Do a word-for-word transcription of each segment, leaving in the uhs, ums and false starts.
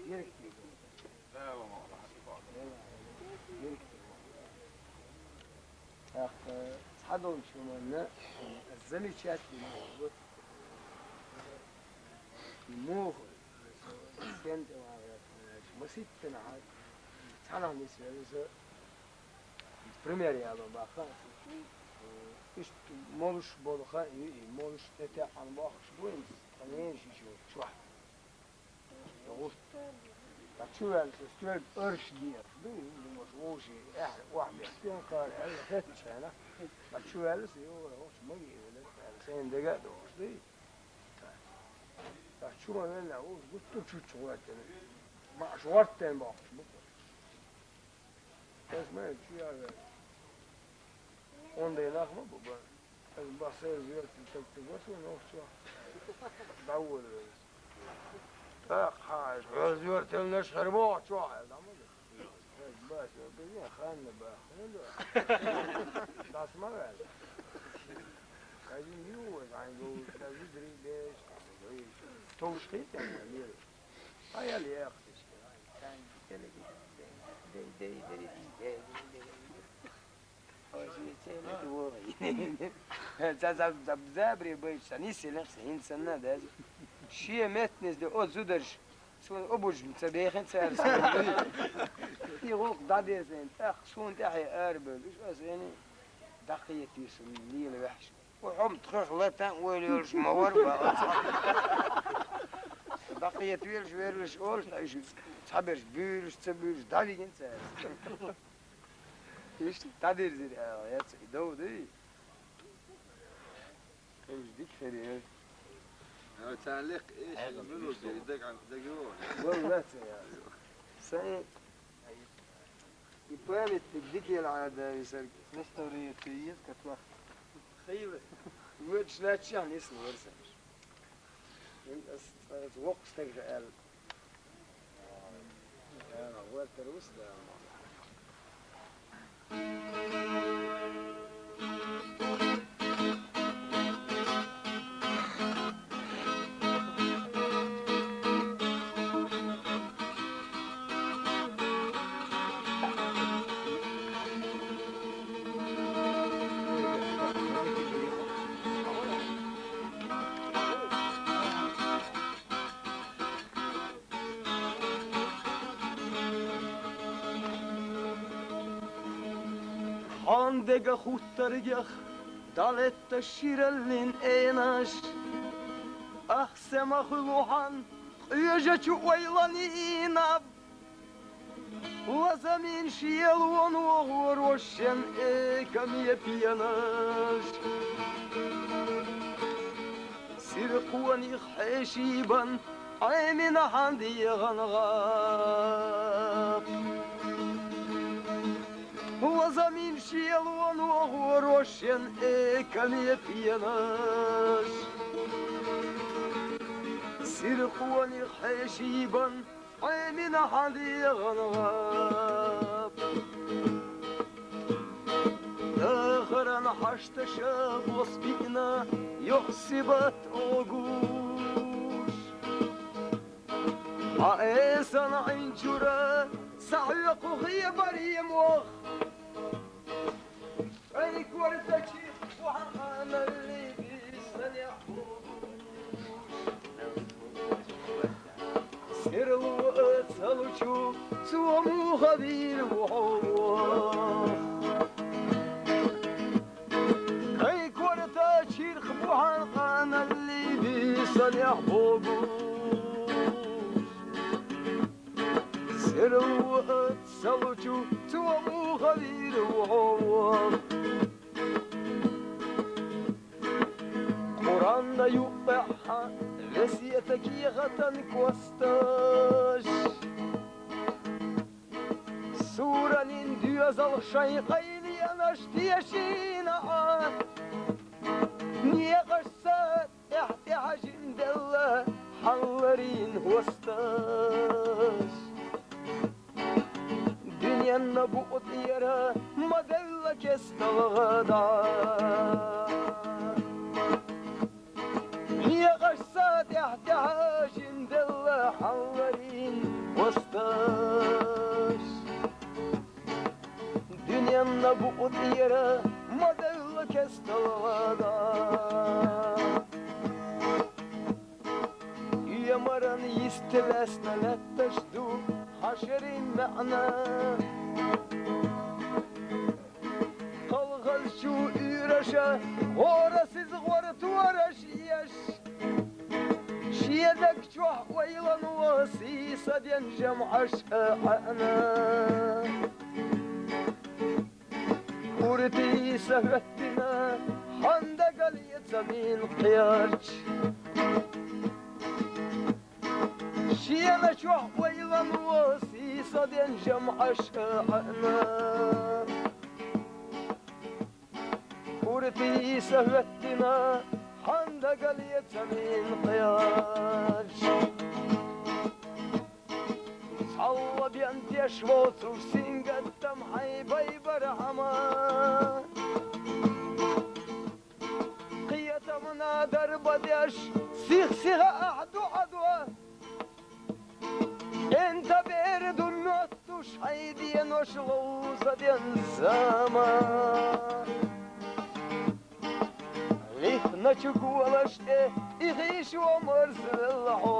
Директор. Директор. Ах, э, цхьа долчу хӀуманна замечательно вот, муха, стен тӀе вахарх, маситтина хьа, цхьанхьа нисвелла со, пример яло баккха. Иштта молуш болу хан ю и, молуш тӀетаьӀӀан бохкуш бу иза, ткъа ненаш йиш йолчу чохь. Ткъа чу ваьлла со стоьлга арш дехаш ду, и, думаш, вовшийн аьхьа охьабехк, стенкара аьлла хеттачу хенахь, ткъа чу ваьлла со, йогӀу, хӀокхуш ма виъ велира, аьлла, сайна дега а дохуш ду и. Ткъа чу ма велла, вовш гуттар а чуччу гӀоьртина, маӀаш гӀортийна бохкуш бу. Ас ма чу яьлла. Онда нах ма бу бан. Ас бах, сан зоьртан таг ца го суна нохчо. ДӀаволавелла. ТӀаккха хьан, хьо зоьртанаш хир бохучохь, аьлла, дӀа ма ду. Ас бах, ас бах, ханна бах, хӀун ду? ДӀаса ма ваьлла. Кажин ю, ас хьайн ду, кажин дрий деш, товш хетта ма лела. Хьан ял яхташ. Ца, ца, ца, забре байташ, ца нисъелла, ца хӀинца санна деза. Шен меттанаш де о зударш, суна обуж ца бехина цара суна. И гӀуллакх дӀадезна, тӀаккха суна тӀаьхье арабевлла, уьш аса яни дӀакхетаве суна лела ваьхьаш. Хьо хьо-м тхох латан ойла йолуш ма вара, бах. ДӀакхетавелаш, велаш олуш, ткъа уьш цхьаберш буьйлуш, ца буьйлуш, дӀавигина цара. Иштта дӀадирзира аьлла, яц и дов дуй? Уьш дика хир яра. Ай, царна лекха эшина минута дерг даг, даг йогӀу. Валла ца яц. Сайн И памятник дика елахьара, Давид, сарг. Реставрировать еза, как вахт. Хила. Вуьташ лаьттачехь нисла вара сан. Ас, ас воккха стаг аьлла. Ана, вартар вус, да. Хьан дега хуттаргех дӀалетта шираллин энаш, ах, сема хуьлу хьан къоьжачу ойлан инаб. Лазамин шелоно гӀорошшен экаме пенаш. Сиркъоних хьеший бан Ӏемина хьан дегӀан гӀап. Лазамин шелоно гӀорошшен экаме пенаш. Сиркъоних хьеший бан Ӏемина хьан дегӀан гӀап. Дахаран хьашташа бос биъна йоху сибат огуш. Хьан эсан Ӏинчура са хьоькху хебаре мох. Ай, кортачи бухьан къаналли бисанехь бу. Серло а ца лучу, цо муха вийр ву хьо? Ай, корта чирх бухьан къаналли бисанехь богуш. Серло а ца лучу, цо муха вийр ву хьо? Къуръанна юккъехь весетан кехатан косташ. Суранин доьзал шайн къайленаш тешийна Ӏа. Некъашца тӀаьхь-тӀаьхьа жима делла хьалларийн хӀосташ. Дуьненна букъа тӀера ма девлла кестал гӀада. Некъашца тӀаьхь-тӀаьхьа жима делла хьалларийн букъа тӀера ма девлла кестал гӀада. Оьмаран йисте лаьцна лаьтташ ду хьан шерийн маьӀна. Кхалхазчу уьйраша гӀорасиз гӀор тораш еш, шен даг чохь ойлано сийсаден жамӀаш а Ӏаьна. Уртий са хӀоьттина, хьан дагал е цамийн кхерч. Шена чохь ойлано сийсаден жамӀаш а Ӏаьна. Уртий са хӀоьттина, хьан дагал е цамийн кхерч. Цхьалла бен деш воцуш сингаттам хьайн байбархьама. Кхетамна дарба деш, сих-сиха ахь дуӀа до. КӀентан бер ду моьттуш хьайн денош ловзаден зама. Лихначу голаш тӀе и хийшо марзвелла хьо.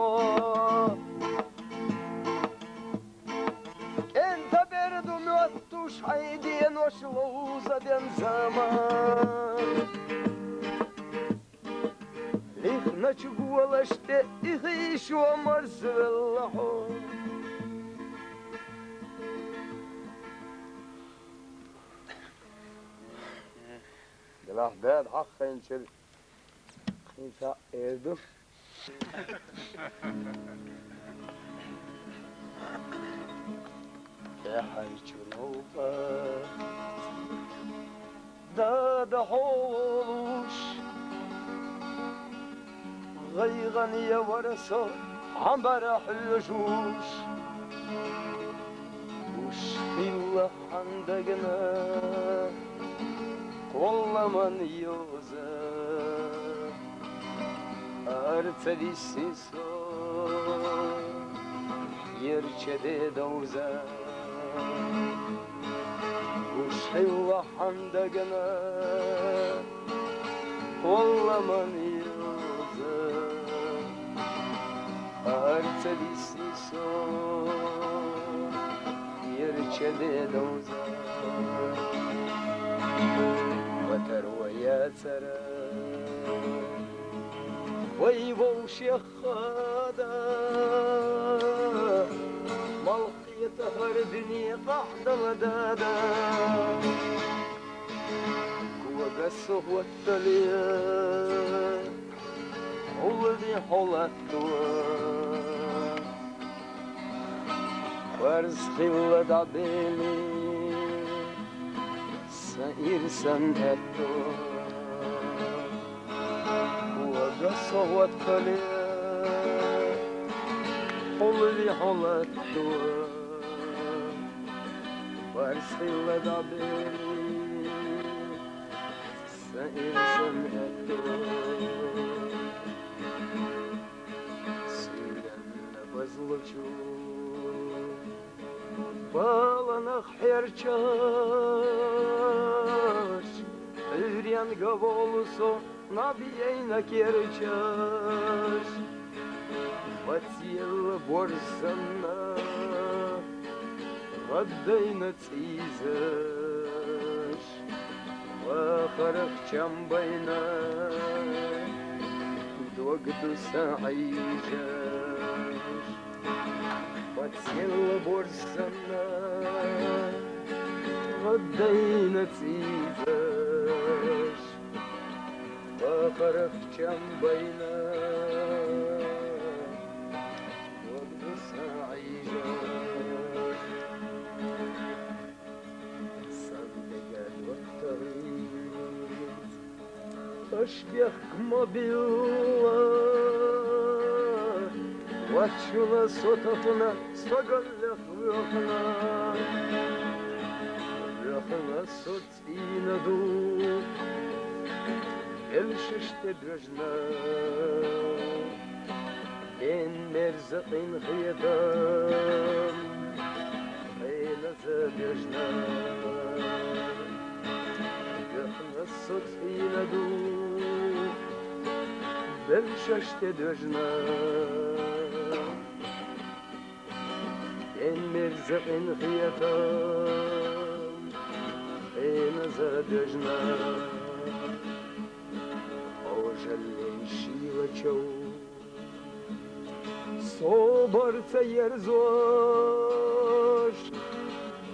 КӀентан бер ду моьттуш хьайн денош ловзаден зама. Лихначу голаш тӀе и хийшо марзвелла хьо. Делахь баьда хьаххайначуьра кхин цхьаъ эр ду. ТӀаьхьарчу новкъа дада хьо волуш, гӀайгӀане вара со хьан бӀаьра хьоьжуш. Гуш хилла хьан дагна кхолламан йоза, арца висси со, ерча де довза. Гуш хилла хьан дагна кхолламан йоза, арца висси со, ерча де довза. Ватар ва яцара вай вовшех хада, малх кхета хӀара дуьне къахьдала дада. Кога со хӀоттале, хьулди хьо латто. Парз хилла дӀабели, сан ирсан аьтто. Кога со хӀоттале, хьулди хьо латто. Парз хилла дӀабели, сан ирсан аьтто. Сийлен базлучу баланах хьерчаш, Ӏуьйренга волу со наб яйна керчаш. Вацъелла борз санна, гӀаддайна цӀийзаш, вахарх чам байна, дог ду сан Ӏийжаш. Вацъелла борз санна, гӀаддайна цӀийзаш, вахарх чам байна, дог ду сан Ӏийжаш. Сан деган вахтарий, аш бехк ма билла, ваччула со тахана, стагаллех воьхна. Воьхна со цӀийна ду, элшаш тӀе боьжна. Ден мерза къинхетам хьеназа бежна. Со цӀийнан ду, белшаш тӀе доьжна, кӀен мерза къинхетам хеназа доьжна, Ӏожаллин шийла чов. Собар ца ерзош,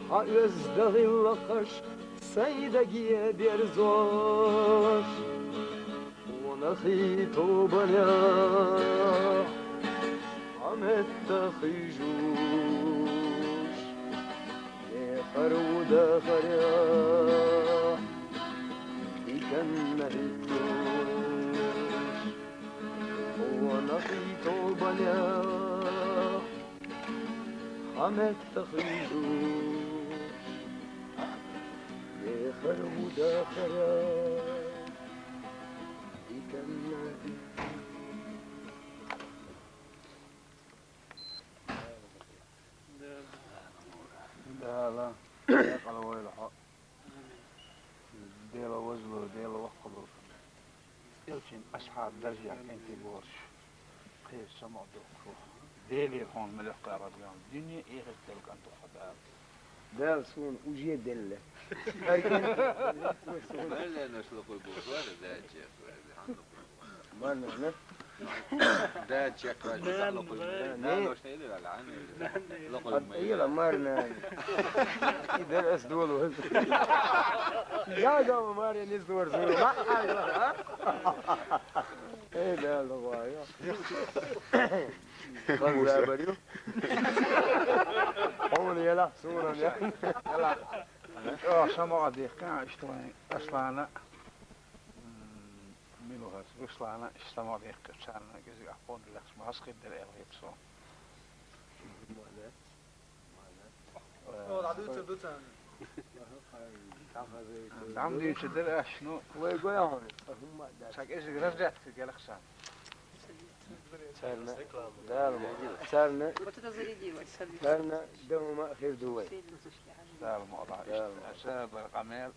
хьан оьзда гӀиллакхаш сайн даге берзош. Хьона хий тобанехь, хьан метта хьуьжуш, дехар ву дахарехь, диканна хӀиттуш. Хьона хий тобанехь, хьан метта хьуьжуш, дехар ву дахарехь, диканна хӀиттуш. Дала декъала войла хьо. Дела вазло, Дела воккхало. Элчан асхьаб даржехь кӀентий болуш, кхечу самукъа доккхуш. Делера хьуна мел лакхара гӀазгам, дуьне а, эхарт а делла кӀант ву хьо Дала. Дала суна уже делла. Марнанаш лакхуй бохуш вара, даьча. Марнана? Да, чекх ваьлла, нана, лакхуй. Нана, нана. Лакхуй. Хьан тӀера марнана. И дара ас долу. Я, да, Марья, не здор, здор. Ма, ай, а? Эй, да, давай, я. Хьуна яла, суна яла. Яла. О, самукъа дехкан, иштта вайн Аслана. М, мила вара Руслана, иштта самукъа дехкира царна, кӀезиг ахь кхунна лаьхча ма хьаскхийдара аьлла хета суна. О, дӀадуьйцур ду царна. ДӀа ма дуьйцур дара аш, ну. Вай гой хьуна. Цхьа кӀезиг разрядка гелхаш царна. Царна, Дала ма-, царна, царна дан хӀума а хир ду вай. Дала ма-, Дала ма-, аса бар къамел.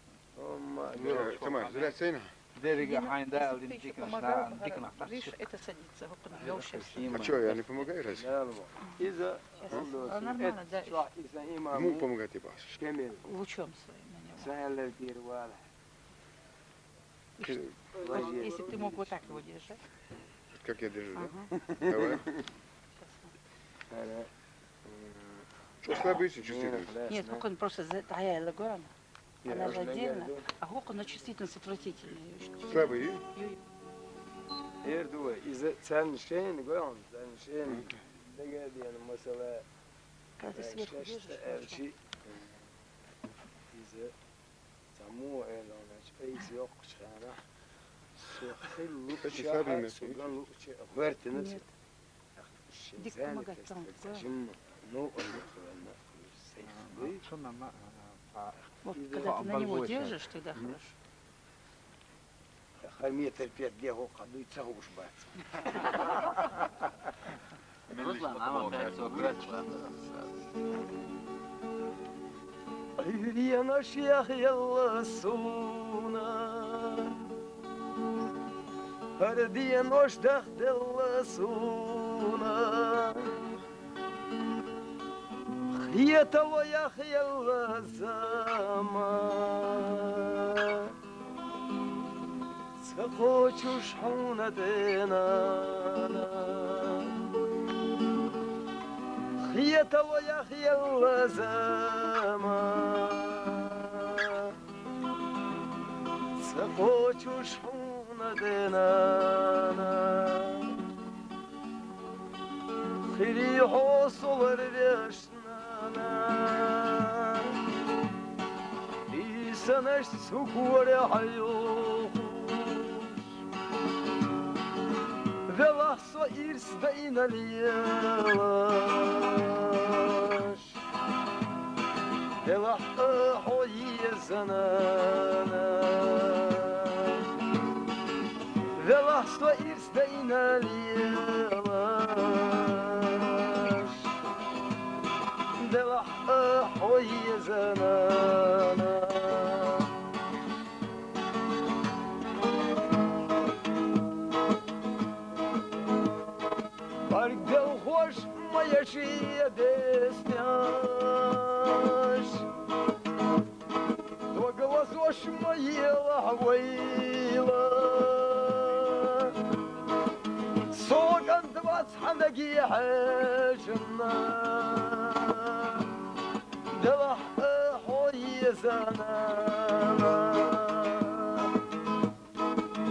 Тамаш, зря цайна. Деррига хьайн Дала дина диканаш, диканах тӀе. Видишь, это садится, хӀокхуьнан йовшаш. А чё, я не помогаю разве? Дала ма-, иза, а, нормально, да. Чохь иза имам. Кому помогать, типа? Шкемел. Лучом своим на него. Саяллар дийр вала. Если ты мог вот так его держать. Как я держу, да? Ага. Давай. Что, слабый, если чувствительность? Нет, ну, он просто за-, дӀаяьлла гора. Нет. Она же отдельно. А хӀокхуьнан чувствительность отвратительная. Слабый? Ю-, ю-. Эр ду вай, иза царна шайна гой хьуна, царна шайна. Мгм. Дага а дена масала. Когда ты сверху держишь, хорошо. Иза Цхьаммо аьлла, айса йоккхучу хенахь, со хила луучехь, со ган луучехь гӀоьртина ца. Шен занятость ца жимма, ну, ой, ой, ой, ой, сайх дуй. Вот, когда ты на него держишь, тогда хорошо. Хьан метр пять де хӀокху дуй ца хууш бац. Руслан, а ма кхаьччо грачван. Ӏуьйренаш яхъелла суна, хӀара денош дахделла суна, хетало яхъелла заман. Ца кхочуш хьуна тӀе, нана, хетало яхъелла заман. Ца кхочуш хьуна тӀе, нана, хили хьо со ларвеш. Нана, ийсанаш цу корехь хьоьхуш, велахь со ирс дайна лелаш. Велахь а хьо еза, нана, велахь со ирс дайна лелаш, делахь а хьо еза, нана. яши дестяш. Дог лазош ма йелахь вайла. Со кӀант вац хьан даге хьежна. Делахь а хьо еза, нана.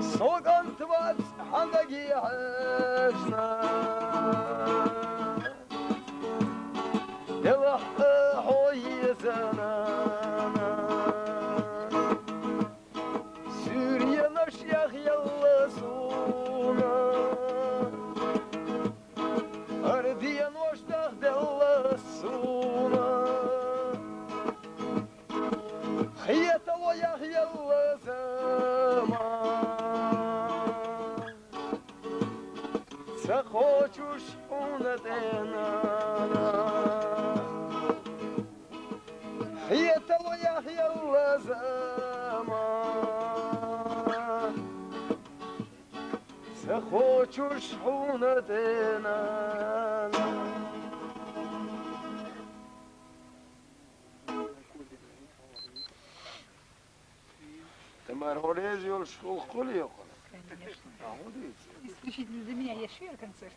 Со кӀант вац хьан даге хьежна. Делахь а хьо еза, нана. Суьренаш яхъелла суна. Арденош дахделла суна. Хетало яхъелла заман. Ца кхочуш хьуна тӀена. Хетало яхъелла заман. Ца кхочуш хьуна тӀена. Тамара, хьо реза йолуш гӀуллакх хуьлу йоккхура? Конечно. А хӀун дийца? Исключительно для меня. Я шуьйра концерт.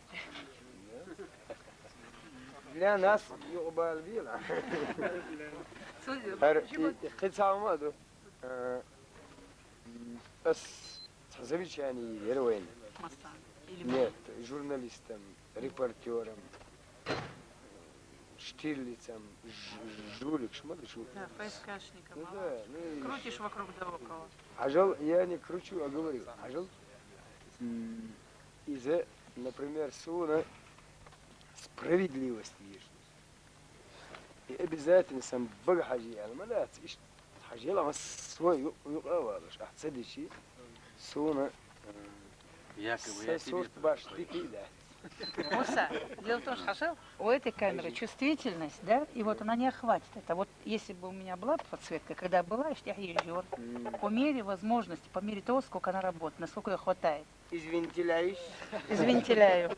Для нас юкъабала бела. Слушай, хӀара почему и, и кхин цхьа хӀума а ду. Э, м, ас цхьа замечание яра вайна. Масса. Или нет, журналистам, репортёрам, Штирлицам, ж-, ж-, жуликаш ма ду шу. Да, ФСКшникам, ну да, ну и крутишь вокруг да около. Хьажал, я не кручу, а говорю. Хьажал, м, иза, например, суна справедливость езаш. И обязательно сан бага хьажий аьлла ма дац, иштта хьажал, амма со ю-, юкъа а валуш, ахь ца дичи, суна, э, якобы сан я тебе сурт баш дика а дац. Муса, дело в том, что хьажал, у этой камеры чувствительность, да, и вот она не охватит это. Вот если бы у меня была подсветка, когда была, я ж тебе езжу, по мере возможности, по мере того, сколько она работает, насколько её хватает. Извините, ляйш. Извините, ляю.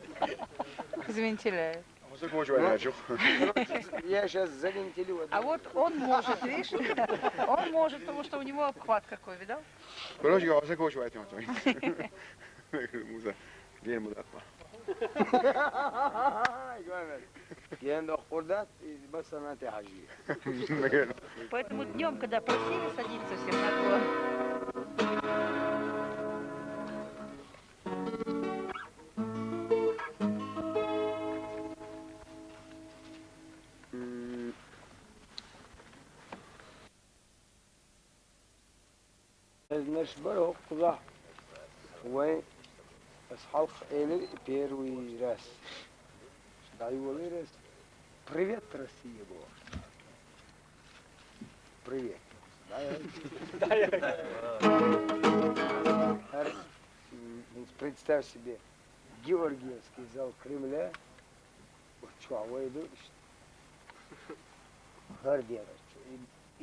Извините, ляю. Хьо ца кочу вай, ну, Начух. Я щас завентилю. А вот он может, видишь? Он может, потому что у него обхват какой, видал? Короче, хьо ца кочу вай, Тёма. Муса, ден мудатма. Ген доккхур дац, и массанхьа тӀе хьажий. Поэтому днём, когда просили садиться всех на диван, М. Эзнаш бара хӀокхузахь вайн, ас хьалха элира первый раз. ДӀайолийра ас. Привет, Россия, бохуш. Привет. ХӀара, м, представь себе, Георгиевский зал Кремля, оцу чохь вай ду иштта. ХӀара дера чу, и,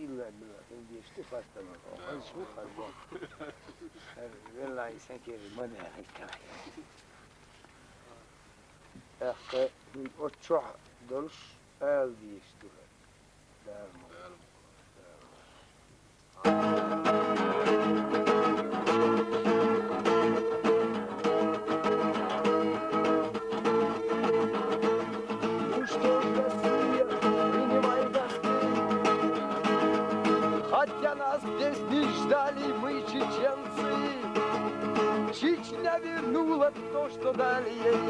илла билла, хӀун деш ду, хастам, хӀара шу, хӀара боху. ХӀара велла, и сан кера ма даьлла, хӀинца. ТӀаккха хӀинца оцу чохь долуш ала дезаш ду хӀара. Ну что ж, Россия, принимай гостей. Хотя нас здесь не ждали, мы чеченцы. Чечня вернула то, что дали ей.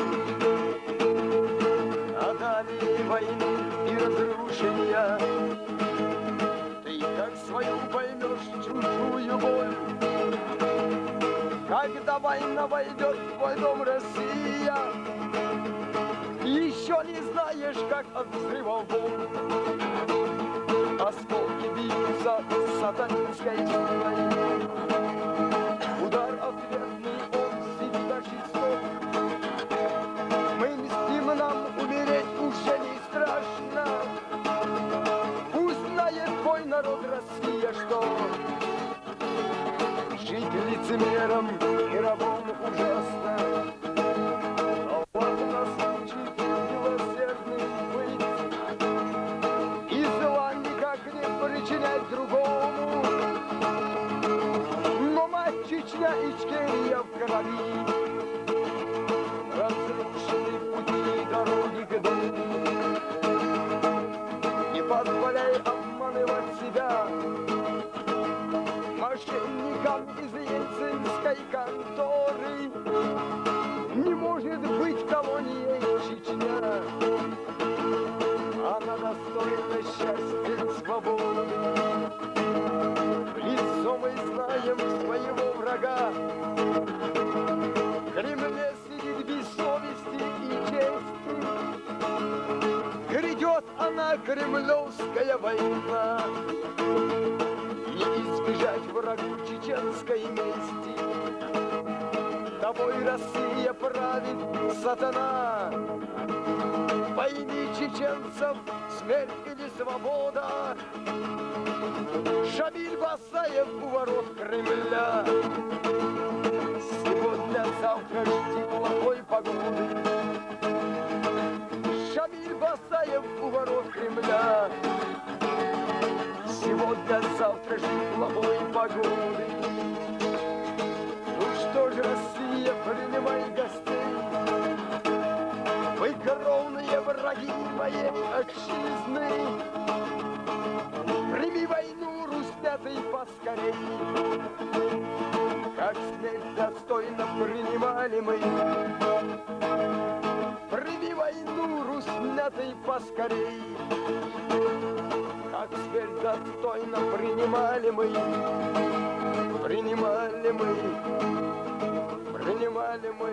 А далее войны и разрушения ты как свою поймёшь чужую боль. Когда война войдёт в твой дом, Россия, ещё не знаешь, как от взрывов бомб осколки бьются с сатанинской силой. Удар ответный, он всегда жесток. Мы мстим, нам умереть уже не страшно. Пусть знает твой народ, Россия, что жить лицемером и рабом ужасно. Но вот нас учит милосердный Ичкерия в крови. Разрушены пути и дороги к дому. Не позволяй обманывать себя мошенникам из ельцинской конторы. Не может быть колонией Чечня. Она достойна счастья и свободы. В лицо мы знаем своего врага. В Кремле сидит без совести и чести. Грядет она, кремлевская война. Не избежать врагу чеченской мести. Тобой, Россия, правит сатана. Пойми, чеченцев смерть или свобода. Шамиль Басаев у ворот Кремля. Сегодня, завтра жди плохой погоды. Шамиль Басаев у ворот Кремля. Сегодня, завтра жди плохой погоды. Ну что ж, Россия, принимай гостей. Вы кровные враги моей отчизны. Прими войну, Русь, смятый поскорей. Как смерть достойно принимали мы. Прими войну, Русь, смятый поскорей. Как смерть достойно принимали мы. Принимали мы. Принимали мы.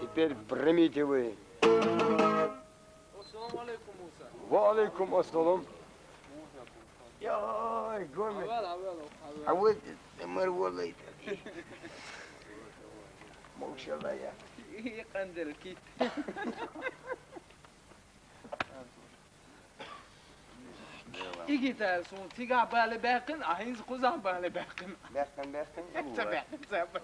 Теперь примите вы. Ассаламу алейкум, Муса. Ва алейкум ассалам. Яй, Гомер. Авел, авел, авел. А вот мэр волай. Мокшалая. И кандел кит. Иги тал сун тига бали бакын, ахинз куза бали бакын. Бакын, бакын. Бакын, бакын.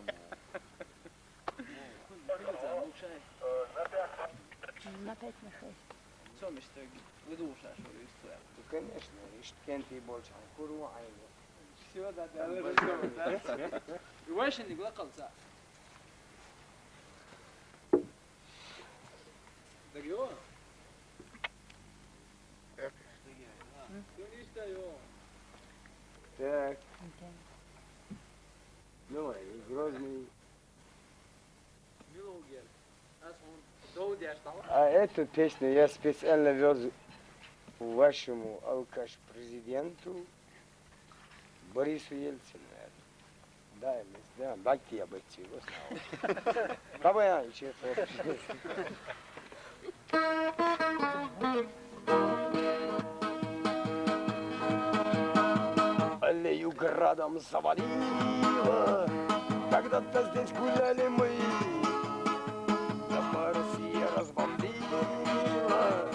На пять, на шесть. Сом иште выдушаш, что ли, история? Ну, конечно, ишткенти больше, а куру айне. Всё, да, да, да, да. И вообще не глакал, да. Так его? Так. Так. Ну, и Грозный. А эту песню я специально вез вашему алкаш-президенту Борису Ельцину. Да, да, бакти я бытти, вот знал. Кабаян, честно. Аллею градом завалило. Когда-то здесь гуляли мы. Дома Россия разбомбила.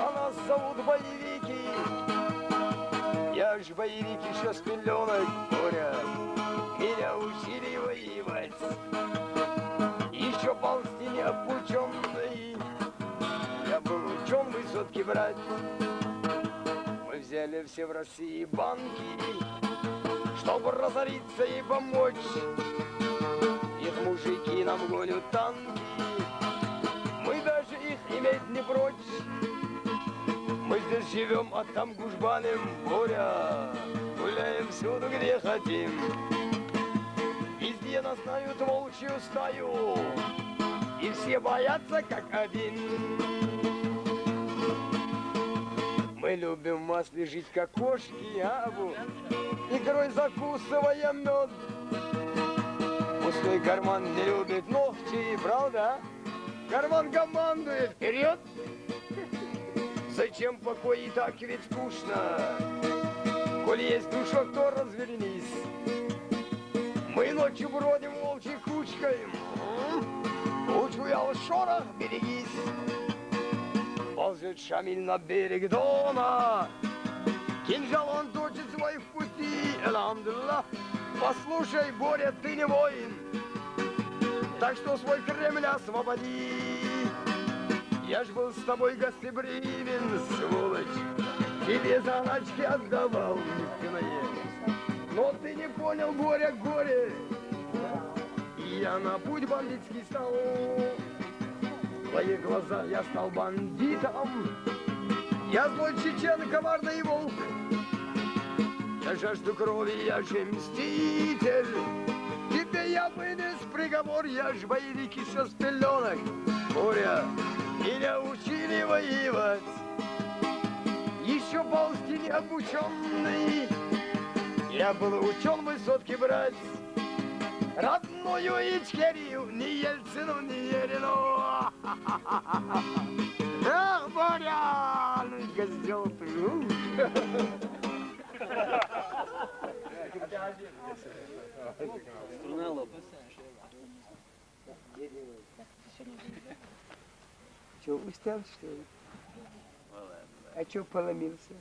А нас зовут боевики. Я ж боевик ещё с пелёнок, Боря. Меня учили воевать. Ещё ползти не обучённый. Я был учён высотки брать. Мы взяли все в России банки, чтобы разориться и помочь. Их мужики нам гонят танки. Мы даже их иметь не прочь. Мы здесь живём, а там гужбаним, Боря. Гуляем всюду, где хотим. Везде нас знают волчью стаю. И все боятся, как один. Мы любим в масле жить, как кошки, абу. Икрой закусывая мёд. Пустой карман не любит ногти, правда? Карман командует: вперёд! Зачем покой, и так ведь скучно? Коль есть душок, то развернись. Мы ночью бродим волчьей кучкой. М? Учуял шорох, берегись. Ползёт Шамиль на берег Дона. Кинжал он точит свой в пути. Элхамдулиллах. Послушай, Боря, ты не воин. Так что свой Кремль освободи. Я ж был с тобой гостеприимен, сволочь. Тебе заначки отдавал, нефтяное. Но ты не понял, Боря, горе. Я на путь бандитский стал. В твоих глазах я стал бандитом. Я злой чечен, коварный волк. Я жажду крови, я же мститель. Тебе я вынес приговор, я ж боевик ещё с пелёнок. Боря, меня учили воевать. Еще ползти необученный. Я был учен высотки брать. Родную Ичкерию ни Ельцину, ни Ерину. Эх, Боря, ну и козёл ты. Струна лопнула. Че, устал, что ли? А че поломился?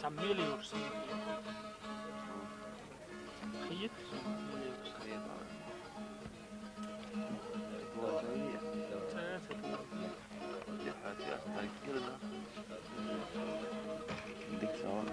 Sen meli yorsun. Kıyıt. Dikson.